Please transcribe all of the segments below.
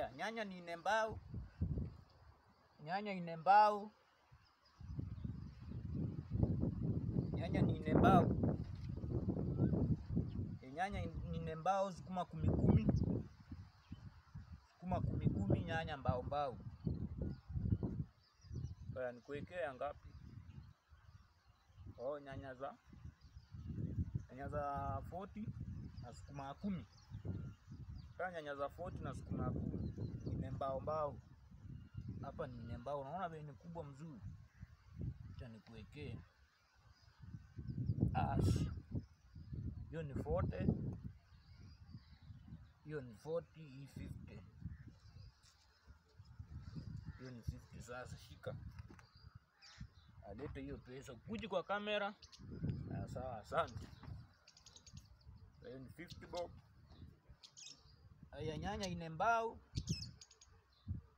Haya, nyanya ni nne mbao. Nyanya nne mbao. Nyanya ni nne mbao. Nyanya ni nne mbao, sukuma 10 10. Sukuma 10 10, nyanya mbao mbao. Haya, nikuwekea ngapi? Oh, nyanya za 40 na sukuma 10. Kama nyanya za 40 na sukuma 10 ni mbao mbao. Hapa ni mbao, unaona bei ni kubwa mzuri. Acha nikuwekee. As. Hiyo ni 40. Hiyo ni 40, hii 50. Hiyo ni 50 sasa shika. Alete hiyo pesa. Kuji kwa kamera. Sawa, asante. Hiyo ni 50 bob. Haya, nyanya ine mbao.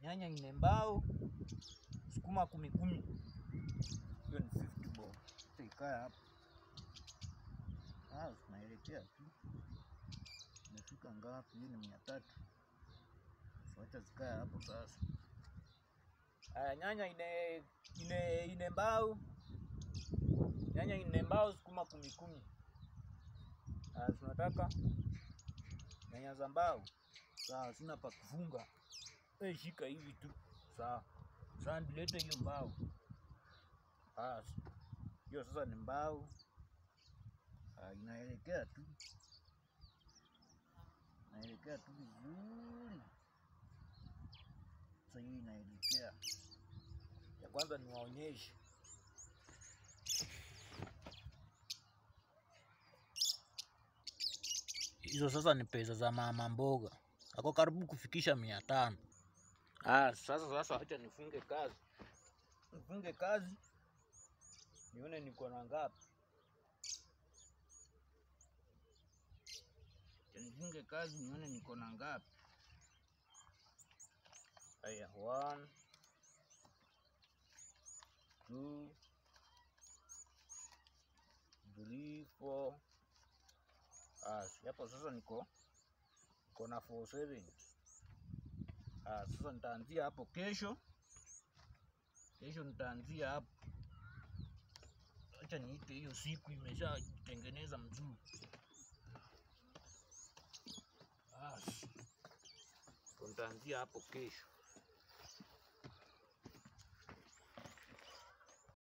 Nyanya ine mbao. Sukuma 10 10. Hiyo ni 50 bob. Ikaa hapa. Ah, tunaelekea tu. Imefika ngapi? Hii ni 300. Acha zikae hapo sasa. Haya, nyanya ine mbao. Nyanya ine mbao, sukuma 10 10. Haya, tunataka nyanya za mbao. Sawa, sina pa kufunga. Shika hivi tu. Sawa. Sasa nilete hiyo mbao. Basi. Hiyo sasa ni mbao. Inaelekea tu. Inaelekea tu vizuri. Sasa hii inaelekea. Ya kwanza niwaonyeshe. Hizo sasa ni pesa za mama mboga. Ako karibu kufikisha 500. Ah, sasa acha nifunge kazi. Nifunge kazi. Nione niko na ngapi. Acha nifunge kazi nione niko na ngapi. Haya, 1 2 3 4. Ah, hapo sasa niko na 470. Ah, sasa nitaanzia hapo kesho. Kesho nitaanzia hapo. Acha niite hiyo siku imeshatengeneza mzuri. Ah, nitaanzia hapo kesho.